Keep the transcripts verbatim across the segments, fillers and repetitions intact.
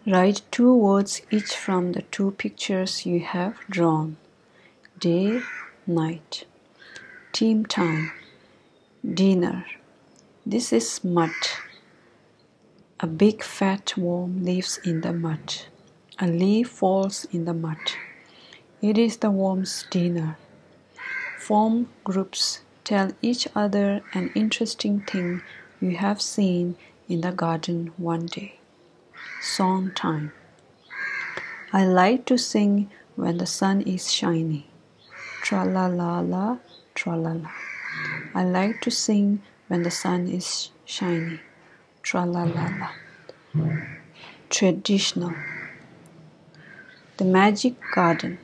Write two words each from the two pictures you have drawn. Day, night. Team time. Dinner. This is mud. A big fat worm lives in the mud. A leaf falls in the mud. It is the worm's dinner. Form groups. Tell each other an interesting thing you have seen in the garden one day. Song time. I like to sing when the sun is shining. Tra la la la, tra la la. I like to sing when the sun is shining. Tra la la la. Traditional. The magic garden.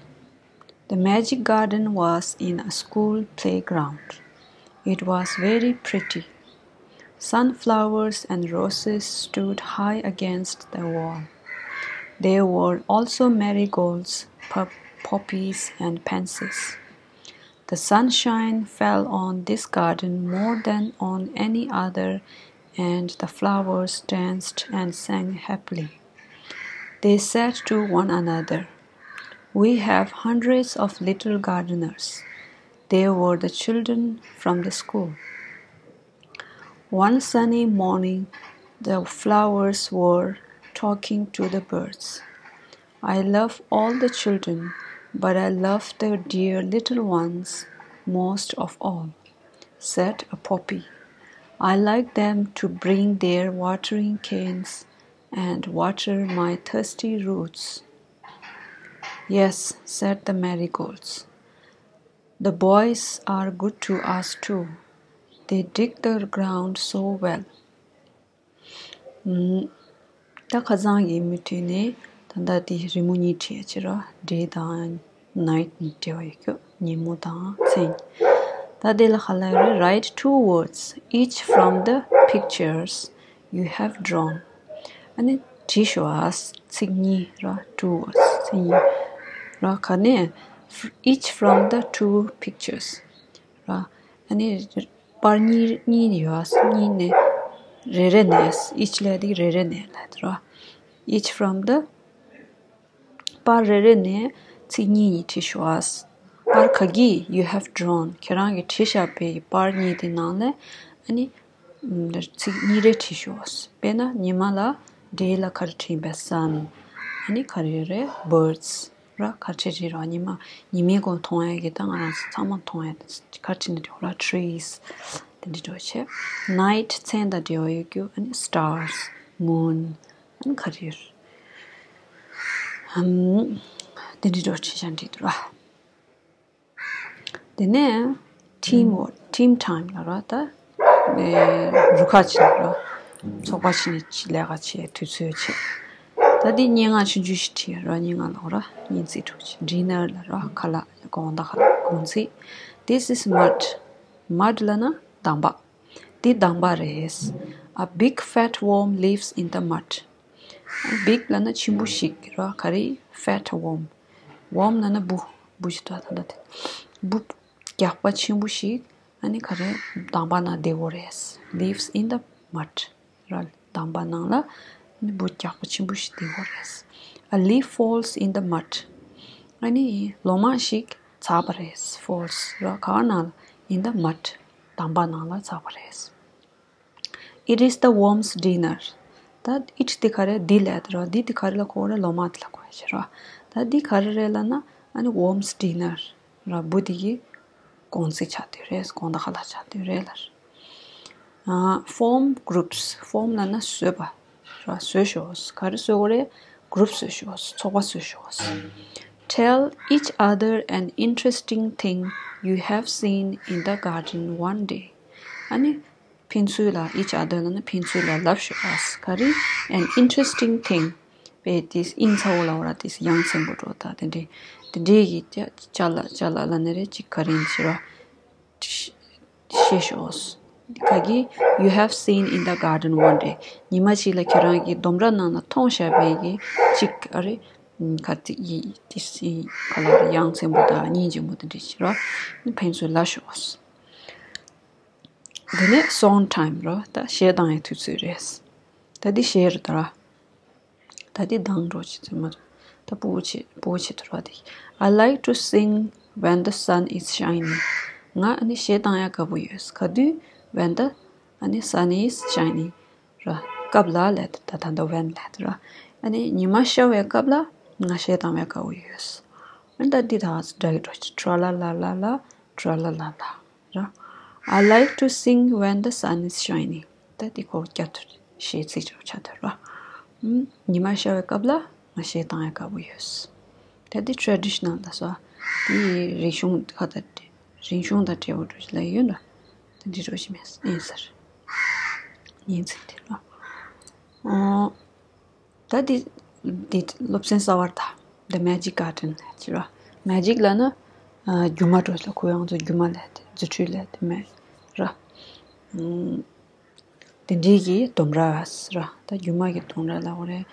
The magic garden was in a school playground. It was very pretty. Sunflowers and roses stood high against the wall. There were also marigolds, pu- poppies, and pansies. The sunshine fell on this garden more than on any other, and the flowers danced and sang happily. They said to one another, "We have hundreds of little gardeners." They were the children from the school. One sunny morning, the flowers were talking to the birds. "I love all the children, but I love the dear little ones most of all," said a poppy. "I like them to bring their watering cans and water my thirsty roots." "Yes," said the marigolds. "The boys are good to us too. They dig the ground so well." ཨུམ། ད་ཁ་སང་གི་མུ་མཐུད་ནས་ད་ལྟ་དེ་རི་མོ་གཉིས་བྲིས་ཡ་བྱེད་རོགས། Day དང་night ནི་འབྲེལ་བ་ཡོད་རྒྱུ། ཉིན་མོ་དང་མཚན། ད་དེ་ལ་ག་ལབ་རེད། Write two words each from the pictures you have drawn. ཨ་ནི་བྲིས་ཤོག་ཨ། ཚིག་གཉིས་ར། Two words. ཚིག་གཉིས་ར། ག་ནས། Each from the two pictures. ར། ཨ་ནི་པར་གཉིས་གཉིས་ཡོད་ཨ། གཉིས་ནས་རེ་རེ་ནས། Each ལབ་དེ་རེ་རེ་ནས་ལབ་དེ་ར། Each from the པར་རེ་རེ་ནས་ཚིག་གཉིས་གཉིས་བྲིས་ཤོག་ཨ། པར་ག་གི you have drawn. ཁྱེད་རང་གིས་བྲིས་བཞག་པའི་པར་གཉིས་དེ་ནང་ནས་ཨ་ནི་ཚིག་གཉིས་རེ་བྲིས་ཤོག་ཨ། དཔེར་ན་ཉི་མ་ལ་day ལ་ག་རེ་བྲིས་པས། Sun. ཨ་ནི་ག་རེ་རེད། Birds. ར། ག་རེ་བྲིས་རོགས། ཉི་མ། ཉི་མའི་སྒོ་མཐོང་ཡ་གི་ད་ང་རང་ཚོ་ཚང་མ་མཐོང་ཡ་ག་རེ་བྲིས་ནས་འགྲོ་ར། Trees. དེ་འདྲ་འགྲོ་བྱས། Night མཚན་དང་འབྲེལ་བ་ཡོད་རྒྱུ། ཨ་ནི་stars, moon. ཨ་ནི་ག་རེ་ཡོད། ཨམ། དེ་འདྲ་འགྲོ་བྱས་བྱས་འགྲིག་འདུག་ར། དེ་ནས་team work, team time ལ་ར། ད་ཨེ་རུ་ཁག་ཅིག་ལ་ར། ཚོགས་པ་ཞིག་ནས་ལས་ཀ་བྱེད་དུས་ཚོད་བྱེད། ད་དེ་སྙན་ངག་ཆུང་ཆུང་ཞིག་བྲིས་ར། སྙན་ངག་ལ་ར། སྙན་ཚིག་དྲུག་ཅིག Dinner ལ་ར། ཁ་ལག་དགོང་དག་ཁ་ལག་དགོང་ཚིགས། This is mud. Mud ལབ་ན་འདམ་པ། འདི་འདམ་པ་རེད། A big fat worm lives in the mud. Big ལབ་ན་ཆེན་པོ་ཞིག་ར། ག་རེ། Fat worm. Worm ལབ་ན་འབུ། འབུ་ཞིག་ད་ད་ད་དེ། འབུ་རྒྱགས་པ་ཆེན་པོ་ཞིག་ཨ་ནི་ག་རེ། འདམ་པ་ནང་བསྡད་ཡོད་རེད། Lives in the mud. ར། འདམ་པ་ནང་ལ་ཨ་ནི་འབུ་རྒྱགས་པ་ཆེན་པོ་ཞིག་བསྡད་ཡོད་རེད། A leaf falls in the mud. ཨ་ནི་ལོ་མ་ཞིག་འཛག་པ་རེད། Falls ར། ག་ནང་ལ། In the mud. འདམ་པ་ནང་ལ་འཛག་པ་རེད། It is the worm's dinner. ད་it དེ་ག་རེ། འདི་ལབ་དེ་ར། འདི་དེ་ག་རེ་ལ་གོ་རེད། ལོ་མ་དེ་ལ་གོ་ཡ་ཞིག་ར། ད་འདི་ག་རེ་རེད་ལབ་ན་ཨ་ནི་worm's dinner ར། འབུ་དེ་གི་དགོང་ཚིགས་ཆགས་དུས་རེད། དགོང་དག་ཁ་ལག་ཆགས་དུས་རེད་ལབ། ཨ། Form groups. Form ལབ་ན་བཟོས་པ་ར། བཟོས་ཤོག་ག་རེ་བཟོ་དགོས་རེད། Group བཟོས་ཤོག་ཚོགས་པ་བཟོས་ཤོག Tell each other an interesting thing you have seen in the garden one day. ཨ་ནི་ཕན་ཚུན་ལ། each other ལབ་ན་ཕན་ཚུན་ལ་ལབ་ཤོག་ཨ། ག་རེ། An interesting thing. པའི་དེ་ཨིན་ཚ་བོ་ལ་འོ་ར། དེ་ཡང་ཚན་པོ་འགྲོ། ད་དེ་འདྲའི་དེ་འདྲའི་གི་ཅ་ཅ་ལག་ཅ་ལག་ལབ་ན་རེད། ཅིག་ག་རེ་ཡིན་ཞེས་ར། ཤེས་ཤོག་ག་གི You have seen in the garden one day. ཉི་མ་གཅིག་ལ་ཁྱེད་རང་གིས་ལྡུམ་ར་ནང་ལ་མཐོང་བཞག་པའི་གི་ཅིག་ཨ་རེ། ག་དེ་ཡི་དེ་སི་ག་ལ་རེ། ཡང་ཚན་པོ་དང་སྙིང་རྗེ་མོ་དེ་འདྲ་ཞིག་ར། ཕན་ཚུན་ལབ་ཤོག་དེ་ནས་song time ར། ད་གཞས་བཏང་ཡའི་དུས་ཚོད་རེད། ད་འདི་གཞས་རེད་ད་ར། ད་དེ་དང་འགྲོ་ཆེ་ཚོད་མ་རེད། ད་ཕྲུ་གུ་ཆེ་ཕྲུ་གུ་ཆེ་ཐུར་བ་དེ། I like to sing when the sun is shining. ང་ཨ་ནི་གཞས་བཏང་ཡ་དགའ་པོ་ཡོད། ག་དུས། When the ཨ་ནི་sun is shining ར། སྐབས་ལ་ལད་ད་ད་ད་when ལད་ར། ཨ་ནི་ཉི་མ་ཤར་བའི་སྐབས་ལ་ང་གཞས་བཏང་བའི་དགའ་པོ་ཡོད། ཨ་ནི་ད་འདི་ད་འདྲ་གི་འགྲོ་ཆེ། Tra la la la la, tra la la la ར། I like to sing when the sun is shining. ད་འདི་ཁོ་སྐྱ་ཐུར་གཞས་ཚིག་ཆོག་ཆ་ཐུར་ར། ཉི་མ་ཤར་བའི་སྐབས་ལ་ང་གཞས་བཏང་ཡ་དགའ་པོ་ཡོད། ད་འདི་traditional ལ་སོ། འདི་རིག་གཞུང་ཁ་ད་རིག་གཞུང་དང་འབྲེལ་བ་འགྲོ་ཆེ་ལ་ཡོད་ར། ད་འདི་འགྲོ་ཆེ་མེད་ཡིན་ཟེར། ཡིན་ཟེར་དེ་ར། ཨོ། ད་འདི་འདི་སློབ་ཚན་གསར་བར་ད། The Magic Garden ལ་ཅི་ར། Magic ལ་ན་ཨ་སྒྱུ་མ་འགྲོ་ལ་ཁོ་ཡང་ཚོ་སྒྱུ་མ་ལ་དེ་རྫུ་འཕྲུལ་ལ་དེ་མེད་ར། ཨུམ། དེ་འདྲའི་གི་ལྡུམ་ར་ཟེར་ར། ད་སྒྱུ་མ་གི་ལྡུམ་ར་ལ་འོ་རེད།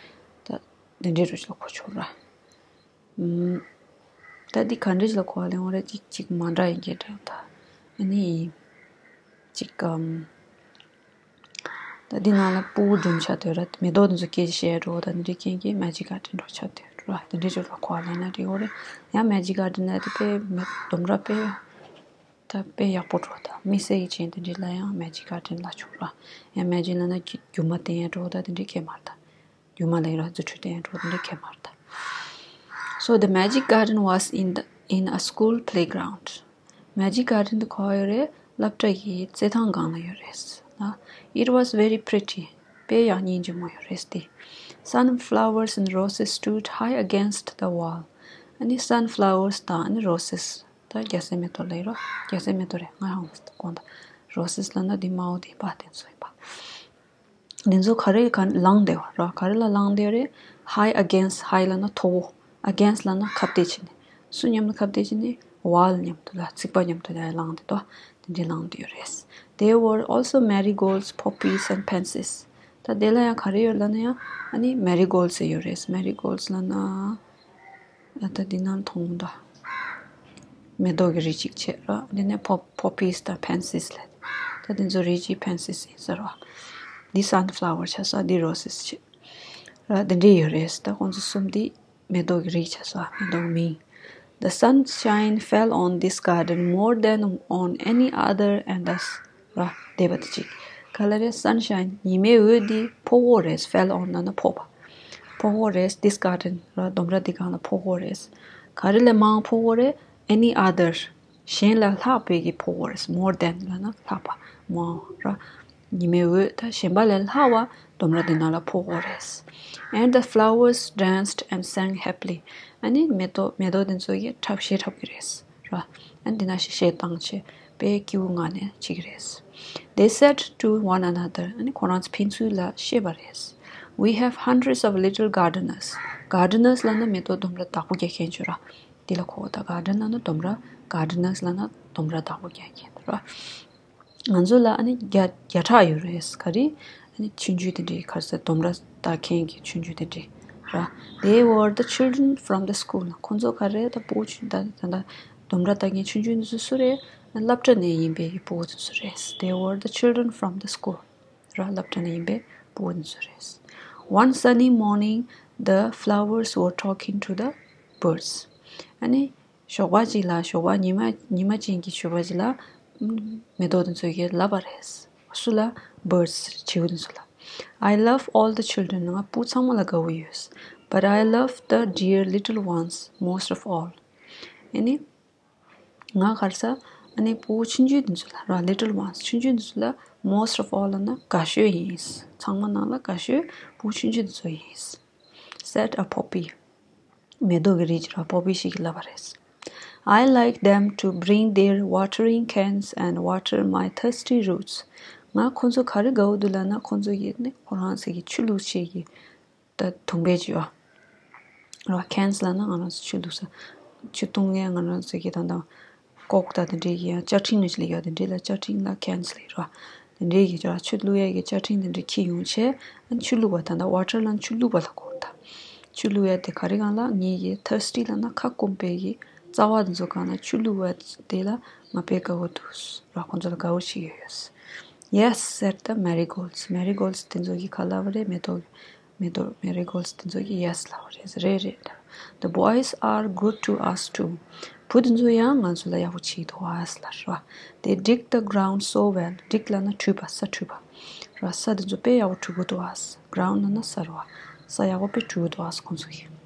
ད་དེ་འདྲའི་འགྲོ་ལ་ཁོ་ཆོག་ར། ཨུམ། ད་འདི་ག་འདྲ་ཞིག་ལ་གོ་བ་ལེན་འོ་རེད། ཅིག་ཅིག་མ་འདྲ་ཡིན་གྱི་འདྲ་ད། ཨ་ནི། ཅིག་གམ། ད་འདི་ནང་ལ་ཕྲུ་གུ་སྒྲུང་ཆགས་དུས་ར། མེ་ཏོག་དེ་ཚོ་སྐད་ཆ་བཤད་འགྲོ། ད་འདི་འདྲའི་རྐྱེན་གྱིས་Magic Garden འགྲོ་ཆགས་དུས་ར། དེ་འདྲའི་ཅོག་ལ་གོ་བ་ལེན་ན་འགྲིག་འོ་རེད། ཡང་Magic Garden ལ་དེ་དཔེ་མེ་ལྡུམ་ར་དཔེ། ད་དཔེ་ཡག་པོ་འགྲོ་ད། དམིགས་བསལ་གྱི་ཅན་དེ་འདྲའི་ལ་ཡང་Magic Garden ལ་བྱུང་ར། ཡང་Magic ལ་ན་སྒྱུ་མ་བསྟན་ཡ་འགྲོ་ད་དེ་འདྲའི་ཁེ་མར་ད། སྒྱུ་མ་ལ་ཡོད་ར། རྫུ་འཕྲུལ་བསྟན་འགྲོ་འདི་ཁེ་མར་ད། So the magic garden was in the in a school playground. Magic Garden འདི་ག་པར་ཡོད་རེད། སློབ་གྲྭ་གི་རྩེད་ཐང་སྒང་ལ་ཡོད་རེད། ཨ། It was very pretty. དཔེ་ཡག་སྙིང་རྗེ་མོ་ཡོད་རེད་དེ། Sunflowers and roses stood high against the wall. ཨ་ནི་sunflowers དང་ཨ་ནི་roses ད་རྒྱ་སེ་མེ་ཏོག་ལ་ཡོད་ར། རྒྱ་སེ་མེ་ཏོག་རེད། ང་ཧང་གོང་ད། Roses ལ་ན་འདི་དམར་པོ་དེ་པ་དེ་ཚོ་ཡིན་པ། འདི་ཚོ་ག་རེ་ག་ལངས་བསྡད་པ་ར། ག་རེ་ལ་ལངས་བསྡད་རེད། High against, high ལབ་ན་མཐོ་བོ། Against ལབ་ན་ཁ་གཏད་བྱས་ནས། སུ་མཉམ་དུ་ཁ་གཏད་བྱས་ནས། Wall མཉམ་དུ་ལ་རྩིག་པ་མཉམ་དུ་ལ་ལངས་བསྡད་དོ། དེ་འདྲའི་ལངས་བསྡད་ཡོད་རེད། There were also marigolds, poppies and pansies. ད་དེ་ལ་ཡང་ག་རེ་ཡོད་ལབ་ན་ཡང་ཨ་ནི་marigolds ཡོད་རེད། Marigolds ལབ་ན། ད་འདི་ནང་མཐོང་ད། མེ་ཏོག་གི་རིགས་གཅིག་བྱས་ར། འདི་ནས་pop- poppies དང་pansies ལབ། ད་འདི་ཚོ་རིགས་གཅིག་pansies ཡིན་ཟེར་བ། འདི་sunflower ཆགས་ས། འདི་roses བྱས་ར། འདི་འདྲའི་ཡོད་རེད། ད་ཁོང་ཚོ་གསུམ་འདི་མེ་ཏོག་གི་རིགས་ཆགས་ས། མེ་ཏོག་གི་མིང་། The sunshine fell on this garden more than on any other and the ར། འདས་པ་དེ་གཅིག་ག་ལ་རེད། Sunshine ཉི་མའི་འོད་འདི་ཕོག་གོ་རེད། Fell on ལབ་ན་ཕོག་པ། ཕོག་གོ་རེད། This garden ར། ལྡུམ་ར་འདི་སྒང་ལ་ཕོག་གོ་རེད། ག་རེ་ལས་མང་ཕོག་གོ་རེད། Any other གཞན་ལས་ལྷག་པའི་གི་ཕོག་གོ་རེད། More than ལབ་ན་ལྷག་པ། མང་ར། ཉི་མའི་འོད་ད་གཞན་པ་ལས་ལྷག་པ་ལྡུམ་ར་འདི་ནང་ལ་ཕོག་གོ་རེད། And the flowers danced and sang happily. ཨ་ནི་མེ་ཏོག་མེ་ཏོག་འདི་ཚོ་གིས་འཁྲབ་གཞས་འཁྲབ་གི་རེད་ར། ཨ་ནི་འདི་ན་གཞས་བཏང་བྱས་དཔེ་སྐྱིད་པོ་ངང་ནས་བྱེད་ཀྱི་རེད། They said to one another. ཨ་ནི་ཁོ་རང་ཚོ་ཕན་ཚུན་ལ་བཤད་པ་རེད། We have hundreds of little gardeners. Gardeners ལབ་ན་མེ་ཏོག་ལྡུམ་ར་བདག་པོ་རྒྱག་མཁན་ཚོ་ར། འདི་ལ་གོ་བ། ད་garden ལབ་ན་ལྡུམ་ར། Gardeners ལབ་ན་ལྡུམ་ར་བདག་པོ་རྒྱག་མཁན་ར། ང་ཚོ་ལ་ཨ་ནི་བརྒྱ་བརྒྱ་ཕྲག་ཡོད་རེད། ག་རེ། ཨ་ནི་ཆུང་ཆུང་དེ་འདྲའི་ག་རེ་ཟེར། ལྡུམ་ར་བདག་མཁན་གྱི་ཆུང་ཆུང་དེ་འདྲའི་ར། They were the children from the school. ཁོང་ཚོ་ག་རེ། ད་ཕྲུ་གུ་ཆུང་ད་ད་ད་ལྡུམ་ར་བདག་མཁན་ཆུང་ཆུང་དེ་ཚོ་སུ་རེད། སློབ་གྲྭ་ནས་ཡིན་པའི་ཕྲུ་གུ་དེ་ཚོ་རེད། They were the children from the school. ར། སློབ་གྲྭ་ནས་ཡིན་པའི་ཕྲུ་གུ་དེ་ཚོ་རེད། One sunny morning, the flowers were talking to the birds. ཨ་ནི་ཞོགས་པ་གཅིག་ལ། ཞོགས་པ་ཉི་མ་ཉི་མ་ཅན་གྱི་ཞོགས་པ་གཅིག་ལ། ཨམ། མེ་ཏོག་དེ་ཚོ་གིས་ལབ་པ་རེད། སུ་ལ། Birds བྱིའུ་དེ་ཚོ་ལ། I love all the children. ང་ཕྲུ་གུ་ཚང་མ་ལ་དགའ་པོ་ཡོད། But I love the dear little ones most of all. ཨ་ནི་ང་ག་རེ་ཟ། ཨ་ནི་ཕྲུ་གུ་ཆུང་ཆུང་དེ་ཚོ་ལ་ར། Little ones ཆུང་ཆུང་དེ་ཚོ་ལ། Most of all ལབ་ན་དགའ་ཤོས་ཡིན། ཚང་མ་ནང་ལ་དགའ་ཤོས་ཕྲུ་གུ་ཆུང་ཆུང་དེ་ཚོ་ཡིན། Said a poppy. མེ་ཏོག་གི་རིགས་ར། Poppy ཞིག་གིས་ལབ་པ་རེད། I like them to bring their watering cans and water my thirsty roots. ང་ཁོ་ཚོ་ག་རེ་དགའ་པོ་འདུག་ལབ་ན། ཁོ་ཚོ་གིས་ནི་ཁོ་རང་ཚོ་གི་ཆུ་བླུགས་བྱེད་ཀྱི་ད་དུང་བས་བྱེད་པ་ར། Cans ལབ་ན་ང་རང་ཚོ་ཆུ་བླུགས་ས། ཆུ་བཏུང་མཁན་ང་རང་ཚོ་གི་ད་ལྟ་ཀོག་དང་དེ་འདྲའི་གི་ཡང་ཅ་ཁྲིན་ནང་བཞིན་ལ་ཡོད། དེ་འདྲའི་ལ་ཅ་ཁྲིན་ལ་cans ལབ་ར། དེ་འདྲའི་གི་ཅ་ཆུ་བླུགས་ཡས་ཀྱི་ཅ་ཁྲིན་དེ་འདྲ་འཁྱེར་ཡོང་བྱས། ཨ་ཆུ་བླུགས་པ། ད་ལྟ་water ལབ་ན་ཆུ་བླུགས་པ་ལ་གོ་ད། ཆུ་བླུགས་ཡས་དེ་ག་རེ་སྒང་ལ། ངེད་ཀྱི་thirsty ལབ་ན་ཁ་སྐོམ་པའི་གི་རྩ་བ་དེ་ཚོ་སྒང་ལ་ཆུ་བླུགས་པ་དེ་ལ་ང་དཔེ་དགའ་པོ་འདུག་ར། ཁོང་ཚོ་ལ་དགའ་པོ་བྱེད་ཀྱི་ཡོད། Yes, said the marigolds. Marigolds དེ་ཚོ་གིས་ག་ལབ་པ་རེད། མེ་ཏོག་མེ་ཏོག་མེ་རི་གོལ་དེ་ཚོ་གི་yes ལབ་རེད། རེད་རེད། The boys are good to us too. བུ་དེ་ཚོ་ཡང་ང་ཚོ་ལ་ཡག་པོ་བྱེད་འདུག་ཨ་ལབ་རེད་བ། They dig the ground so well. Dig ལབ་ན་འཁྲུད་པ། ས་འཁྲུད་པ་རེད་བ། ས་དེ་ཚོ་དཔེ་ཡག་པོ་འཁྲུད་གི་འདུག་ཨ། Ground ལབ་ན་ས་རེད་བ། ས་ཡག་པོ་དཔེ་འཁྲུད་གི་འདུག་ཨ་ཁོང་ཚོ་གིས།